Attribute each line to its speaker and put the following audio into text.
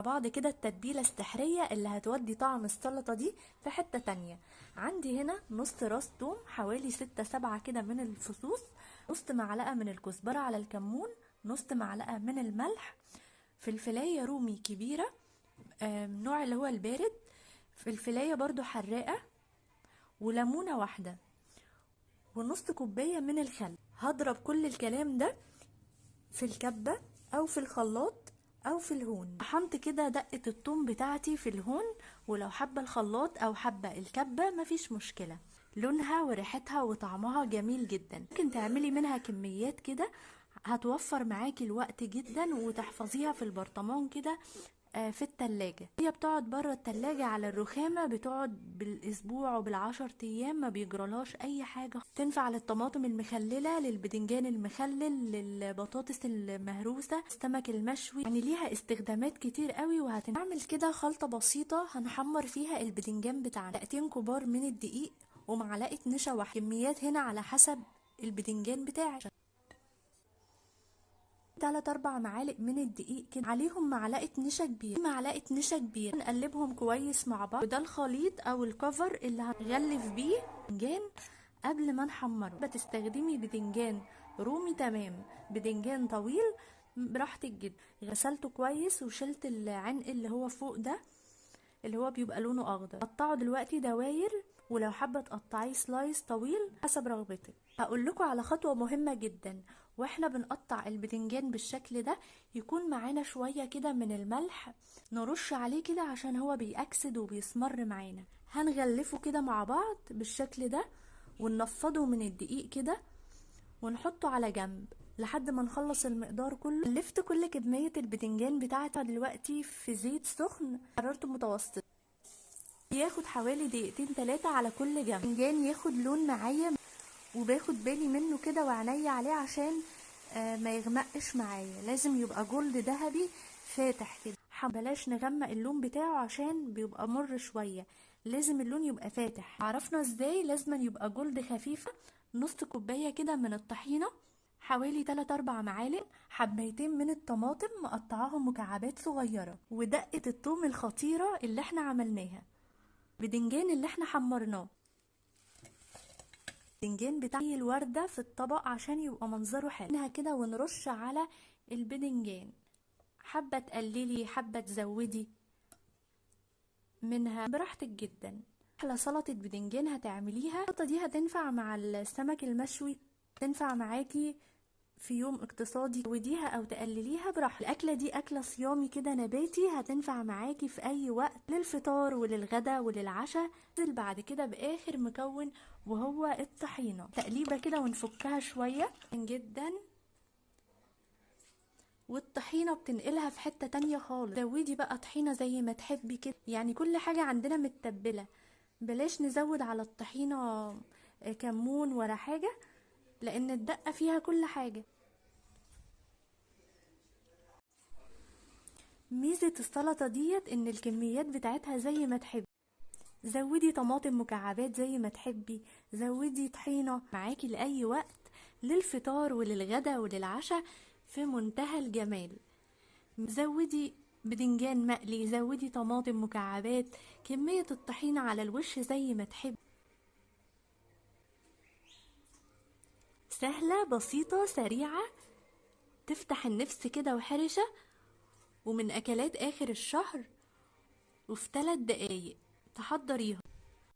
Speaker 1: بعض كده التتبيلة السحرية اللي هتودي طعم السلطة دي في حتة تانية. عندي هنا نص راس توم، حوالي 6-7 كده من الفصوص، نص معلقة من الكزبرة على الكمون، نص معلقة من الملح، فلفلاية رومي كبيرة نوع اللي هو البارد، فلفلاية برضو حراقة، وليمونة واحدة، ونص كوباية من الخل. هضرب كل الكلام ده في الكبة او في الخلاط او في الهون. طحنت كده دقة الثوم بتاعتي في الهون، ولو حابة الخلاط او حابة الكبة مفيش مشكلة. لونها وريحتها وطعمها جميل جدا، ممكن تعملي منها كميات كده، هتوفر معاكي الوقت جدا، وتحفظيها في البرطمان كده في التلاجة. هي بتقعد بره التلاجة على الرخامة، بتقعد بالاسبوع وبالعشر ايام ما بيجرالهاش اي حاجة. تنفع للطماطم المخللة، للبدنجان المخلل، للبطاطس المهروسة، السمك المشوي، يعني ليها استخدامات كتير قوي. وهنعمل كده خلطة بسيطة هنحمر فيها البدنجان بتاعنا. معلقتين كبار من الدقيق ومعلقة نشا واحدة، كميات هنا على حسب البدنجان بتاعك. 3-4 معالق من الدقيق كده، عليهم معلقه نشا كبيرة، معلقه نشا كبيرة، نقلبهم كويس مع بعض. وده الخليط او الكفر اللي هنغلف بيه البدنجان قبل ما نحمره. بتستخدمي بدنجان رومي تمام، بدنجان طويل براحتك جدا. غسلته كويس وشلت العنق اللي هو فوق ده اللي هو بيبقى لونه اخضر. قطعه دلوقتي دواير، ولو حابة تقطعيه slice طويل حسب رغبتك. هقول لكم على خطوة مهمة جدا، واحنا بنقطع البدنجان بالشكل ده يكون معانا شوية كده من الملح نرش عليه كده، عشان هو بيأكسد وبيسمر معانا. هنغلفه كده مع بعض بالشكل ده، وننفضه من الدقيق كده، ونحطه على جنب لحد ما نخلص المقدار كله. غلفت كل كمية البدنجان بتاعتها دلوقتي في زيت سخن حرارته متوسط، ياخد حوالي 2-3 دقيقة على كل جنب. البدنجان ياخد لون معايا، وباخد بالي منه كده وعينيا عليه عشان ما يغمقش معايا، لازم يبقى جولد ذهبي فاتح كده. بلاش نغمق اللون بتاعه عشان بيبقى مر شوية، لازم اللون يبقى فاتح. عرفنا ازاي؟ لازم يبقى جولد خفيفة. نص كوباية كده من الطحينه، حوالي 3-4 معالق، حبايتين من الطماطم مقطعاهم مكعبات صغيرة، ودقة الثوم الخطيرة اللي احنا عملناها، بدنجان اللي احنا حمرناه، البدنجان بتاع الوردة في الطبق عشان يبقى منظره حلو كده. ونرش على البدنجان، حابة تقللي حابة تزودي منها براحتك جدا. احلى سلطة بدنجان هتعمليها. السلطة دي هتنفع مع السمك المشوي، تنفع معاكي في يوم اقتصادي، تزوديها او تقلليها براحتك. الاكلة دي اكله صيامي كده نباتي، هتنفع معاكي في اي وقت، للفطار وللغدا وللعشاء. ننزل بعد كده باخر مكون وهو الطحينه، تقليبه كده ونفكها شوية جدا. والطحينه بتنقلها في حتة تانية خالص. زودي بقى طحينه زي ما تحبي كده، يعني كل حاجة عندنا متبله، بلاش نزود على الطحينه كمون ولا حاجة، لان الدقة فيها كل حاجة. ميزة السلطة ديت ان الكميات بتاعتها زي ما تحبي، زودي طماطم مكعبات زي ما تحبي، زودي طحينه معاكي لاي وقت، للفطار وللغدا وللعشاء في منتهى الجمال. زودي بدنجان مقلي، زودي طماطم مكعبات، كمية الطحينه على الوش زي ما تحبي. سهلة بسيطة سريعة، تفتح النفس كده وحرشة، ومن أكلات آخر الشهر، وفي 3 دقايق تحضريها.